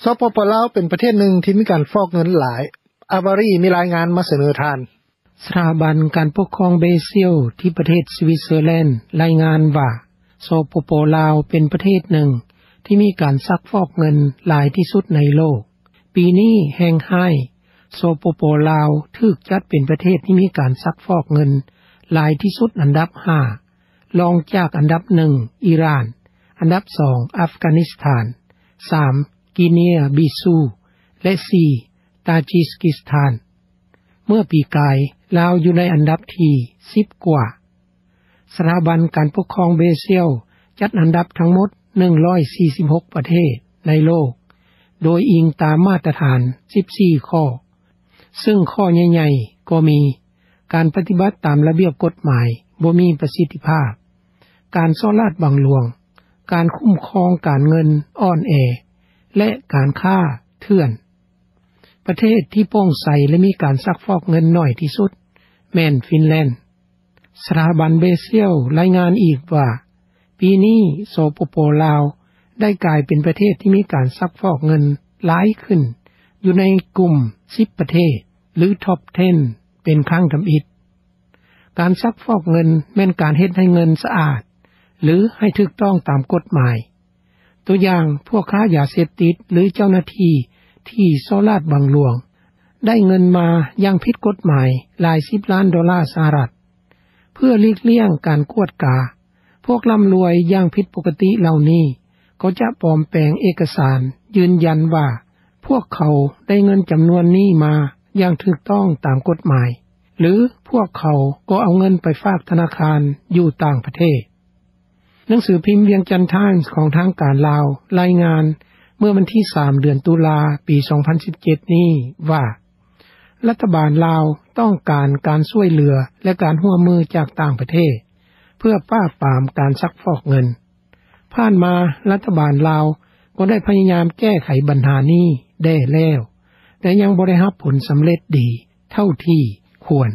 ສປປລາວ ເປັນປະເທດໜຶ່ງ ທີ່ມີການຟອກເງິນຫຼາຍ. ອາວາຣີ ມີລາຍງານມາສະເໜີທ່ານ. ສະຖາບັນການປົກຄອງເບເຊຍ ທີ່ປະເທດສວິດເຊີແລນ ລາຍງານວ່າ ສປປລາວ ເປັນປະເທດໜຶ່ງ ທີ່ມີການຊັກຟອກເງິນຫຼາຍທີ່ສຸດໃນໂລກ. ປີນີ້ແຮງຮ້າຍ ສປປລາວ ຖືກຈັດເປັນປະເທດທີ່ມີການຊັກຟອກເງິນຫຼາຍທີ່ສຸດ ອັນດັບຫ້າ ລອງຈາກອັນດັບໜຶ່ງ ອີຣານ, ອັນດັບສອງ ອັຟການິສຖານ, ສາມ ກີເນຍບິຊູ ແລະ ສີ່ ຕາຈິສກິສຖານ. ເມື່ອປີກາຍ ລາວຢູ່ໃນອັນດັບທີສິບກວ່າ. ສະຖາບັນການປົກຄອງເບເຊຍ ຈັດອັນດັບທັງໝົດ ໜຶ່ງຮ້ອຍສີ່ສິບຫົກປະເທດໃນໂລກ ໂດຍອີງຕາມມາດຕະຖານສິບສີ່ຂໍ້ ເຊິ່ງຂໍ້ໃຫຍ່ໆກໍມີ ການປະຕິບັດຕາມລະບຽບກົດໝາຍບໍ່ມີປະສິດທິພາບ, ການສໍ້ລາດບັງຫຼວງ, ການຄຸ້ມຄອງການເງິນອ່ອນແອ ແລະ ການຄ້າເຖື່ອນ. ປະເທດທີ່ໂປ່ງໃສ ແລະ ມີການຊັກຟອກເງິນໜ້ອຍທີ່ສຸດ ແມ່ນຟິນແລນ. ສະຖາບັນເບເຊຍລາຍງານອີກວ່າ ປີນີ້ ສປປລາວ ໄດ້ກາຍເປັນປະເທດທີ່ມີການຊັກຟອກເງິນຫຼາຍຂຶ້ນ ຢູ່ໃນກຸ່ມສິບປະເທດ ຫຼື Top ten ເປັນຄັ້ງທຳອິດ. ການຊັກຟອກເງິນແມ່ນການເຮັດໃຫ້ເງິນສະອາດ ຫຼື ໃຫ້ຖືກຕ້ອງຕາມກົດໝາຍ. ຕົວຢ່າງ, ພວກຄ້າຢາເສບຕິດ ຫຼື ເຈົ້າໜ້າທີ່ທີ່ສໍ້ລາດບັງຫຼວງ ໄດ້ເງິນມາຢ່າງຜິດກົດໝາຍຫຼາຍສິບລ້ານໂດລາສະຫະລັດ. ເພື່ອຫຼີກລ່ຽງການກວດກາ, ພວກລ່ຳລວຍຢ່າງຜິດປົກກະຕິເຫຼົ່ານີ້ ກໍຈະປອມແປງເອກະສານຢືນຢັນວ່າ ພວກເຂົາໄດ້ເງິນຈຳນວນນີ້ມາຢ່າງຖືກຕ້ອງຕາມກົດໝາຍ ຫຼື ພວກເຂົາກໍເອົາເງິນໄປຝາກທະນາຄານຢູ່ຕ່າງປະເທດ. ໜັງສືພິມວຽງຈັນທາມ ຂອງທາງການລາວລາຍງານເມື່ອວັນທີສາມ ເດືອນຕຸລາ ປີສອງພັນສິບເຈັດນີ້ວ່າ ລັດຖະບານລາວຕ້ອງການການຊ່ວຍເຫຼືອ ແລະ ການຮ່ວມມືຈາກຕ່າງປະເທດ ເພື່ອປາບປາມການຊັກຟອກເງິນ. ຜ່ານມາລັດຖະບານລາວກໍໄດ້ພະຍາຍາມແກ້ໄຂບັນຫານີ້ແດ່ແລ້ວ ແຕ່ຍັງບໍ່ໄດ້ຮັບຜົນສຳເລັດດີເທົ່າທີ່ຄວນ.